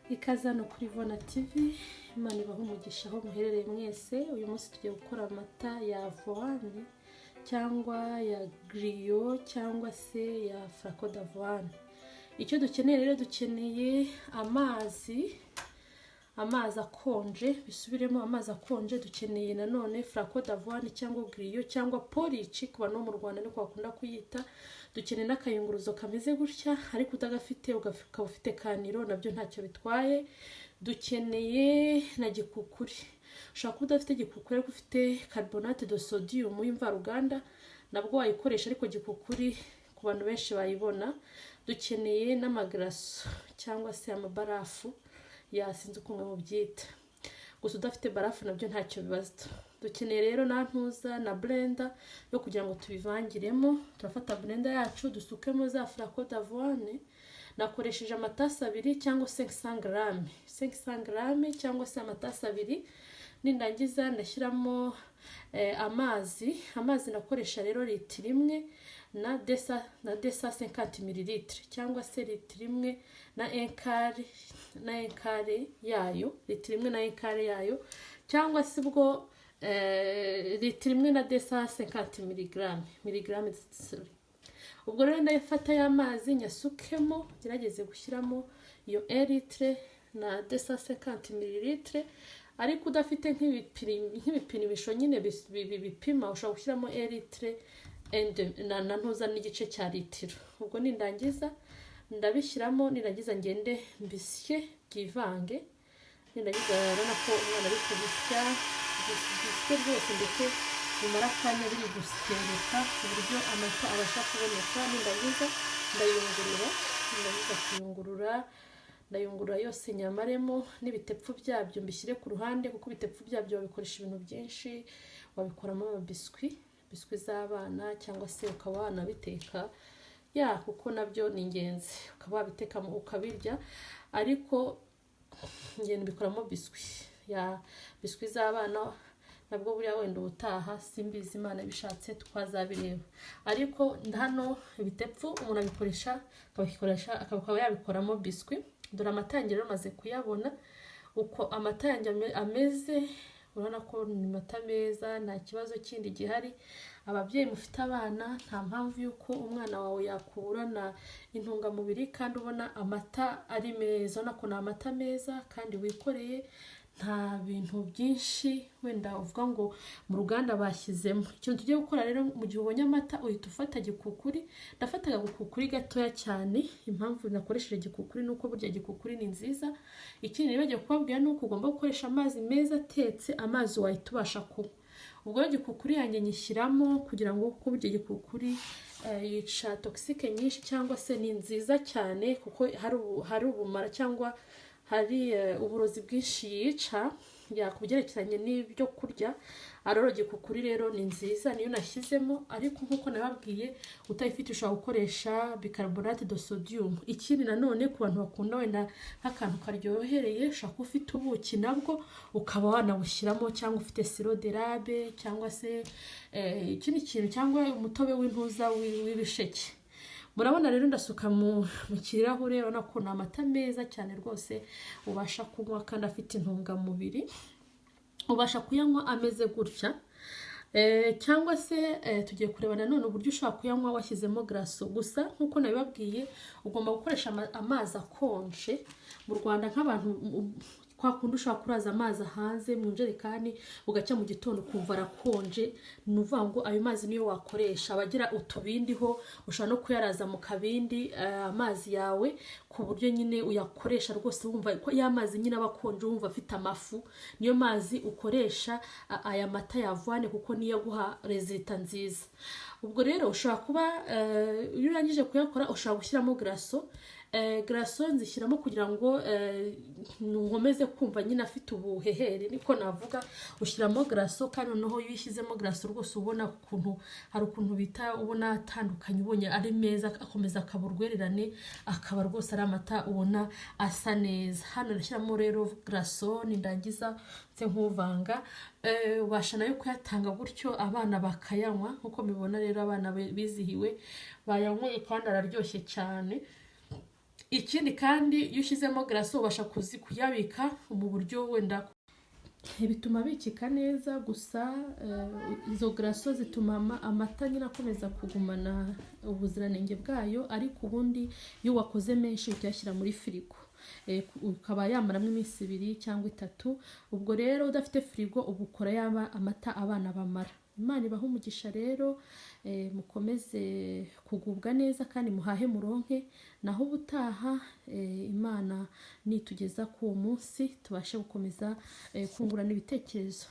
Ikaze hano kuri Vona TV. Imana ibahe umugisha aho muherereye mwese. Uyu munsi tugiye gukora amata ya avoine cyangwa ya gruau cyangwa se ya flocons d'avoine. Icyo dukeneye rero, dukeneye amazi, amazi akonje, bisubiremo, amazi akonje. Dukeneye nanone flocons d'avoine cyangwa gruau cyangwa porridge, ku bantu bo mu Rwanda niko bakunda kuyita. Dukeneye n'akayunguruzo kameze gutya, ariko utagafite ukaba ufite kaniro, nabyo ntacyo bitwaye. Dukeneye na gikukuri. Ushobora kuba udafite gikukuri ariko ufite carbonate de sodium y'imvaruganda, nabwo wayikoresha, ariko gikukuri ku bantu benshi bayibona. Dukeneye n'amagaraso cyangwa se amabarafu, yasinze uko mwe mubyita. Gusa udafite barafu nabyo ntacyo bibaza. Dukeneye rero na ntuza na blender yo kugira ngo tubivangiremo. Turafata blender yacu, dusukemo za flocons d'avoine. Nakoresheje amatasi 2 cyangwa 500 grammes, 500 grammes cyangwa se amatasi 2. Nindangiza ndashyiramo amazi. Amazi nakoresha rero litiro 1 na 250 millilitres, cyangwa se litiro 1 na un quart, na un quart yayo, litiro 1 na un quart yayo, cyangwa se ubwo litiro 1 na 250 milligrammes, sorry. Ubwo rero ndayafata ya mazi nyasukemo, ngerageze gushyiramo iyo litre na 250 millilitres. Ariko udafite nk'ibipimisho nyine bipima, ushobora gushyiramo litre na ntuza n'igice cya litiro. Ubwo nindangiza ndabishyiramo, nindangiza ngende mbisye byivange. Nindangiza, urabona ko umwana ari kubisya, bisye rwose, ndetse bimara akanya biri gusyereka ku buryo amata abasha kuboneka. Nindangiza ndayungurura. Nindangiza kuyungurura, ndayungurura yose nyamaremo n'ibitepfu byabyo, mbishyire ku ruhande, kuko ibitepfu byabyo babikoresha ibintu byinshi. Wabikoramo amabiswi, biswi z'abana, cyangwa se ukaba wanabiteka ya, kuko nabyo ni ingenzi, ukaba wabiteka ukabirya. Ariko ngenda mbikoramo biswi, ya biswi z'abana. Nabwo buriya wenda ubutaha, simbizi, Imana bishatse twazabireba. Ariko hano ibitepfu umuntu abikoresha, akabikoresha, akaba yabikoramo biswi. Dore amata yanjye rero maze kuyabona uko amata yanjye ameze. Urabona ko ni amata meza, nta kibazo kindi gihari. Ababyeyi mufite abana, nta mpamvu y'uko umwana wawe yakuburana intungamubiri kandi ubona amata ari meza. Urabona ko ni amata meza kandi wikoreye, nta bintu byinshi wenda uvuga ngo mu ruganda bashyizemo. Ikintu tugiye gukora rero, mu gihe ubonye amata, uhita ufata gikukuri. Ndafata agakukuri gatoya cyane. Impamvu nakoresheje gikukuri ni uko burya gikukuri ni nziza. Ikindi nibagiwe kubabwira ni uko ugomba gukoresha amazi meza atetse, amazi wahita ubasha kunywa. Ubwo rero gikukuri yanjye nyishyiramo kugira ngo, kuko burya gikukuri yica toxique nyinshi, cyangwa se ni nziza cyane kuko hari ubumara cyangwa hari uburozi bwinshi yica ya ku byerekeranye n'ibyo kurya. Aroro gikukuri rero ni nziza, niyo nashyizemo. Ariko nk'uko nababwiye, utayifite ushobora gukoresha bicarbonate de sodium. Ikindi nanone, ku bantu bakunda wenda nk'akantu karyohereye, ushobora kuba ufite ubuki, nabwo ukaba wanabushyiramo, cyangwa ufite sirop d'érable, cyangwa se ikindi kintu, cyangwa umutobe w'intuza w'ibisheke. Murabona rero ndasuka mu kirahure. Urabona ko ni amata meza cyane rwose ubasha kunywa kandi afite intungamubiri. Ubasha kuyanywa ameze gutya, cyangwa se tugiye kureba nanone uburyo ushobora kuyanywa washyizemo glaçon. Gusa nk'uko nabibabwiye, ugomba gukoresha amazi akonje. Mu Rwanda, nk'abantu kwa kundi ushobora kuraza amazi hanze mu njerekani, ugacya mu gitondo ukumva arakonje, ni ukuvuga ngo ayo mazi niyo wakoresha. Abagira utubindi ho, ushobora no kuyaraza mu kabindi, amazi yawe, ku buryo nyine uyakoresha rwose wumva ko ya mazi nyine aba akonje, wumva afite amafu. Niyo mazi ukoresha aya mata y'avoine, kuko niyo aguha résultat nziza. Ubwo rero ushobora kuba iyo urangije kuyakora, ushobora gushyiramo glaçon. Glaçon nzishyiramo kugira ngo nkomeze kumva nyine afite ubuhehere, niko navuga. Ushyiramo glaçon, kandi noneho iyo ushyizemo glaçon rwose ubona ukuntu, hari ukuntu bita ubona atandukanye, ubonye ari meza, akomeza akaba urwererane, akaba rwose ari amata ubona asa neza. Hano ndashyiramo rero glaçon, nindangiza nse nk'uvanga. Ubasha nayo kuyatanga gutyo, abana bakayanywa. Nk'uko mubibona rero, abana bizihiwe bayanyweye kandi araryoshye cyane. Ikindi kandi, iyo ushyizemo glaçons ubasha kuyabika mu buryo wenda bituma abikika neza. Gusa izo glaçons zituma amata nyine akomeza kugumana ubuziranenge bwayo. Ariko ubundi iyo wakoze menshi uyashyira muri firigo, ukaba yamaramo iminsi 2 cyangwa 3. Ubwo rero udafite firigo, uba ukora yaba amata abana bamara. Imana ibahe umugisha rero, mukomeze kugubwa neza kandi muhahe muronke. Naho ubutaha, Imana nitugeza ku uwo munsi tubashe gukomeza kungurana ibitekerezo.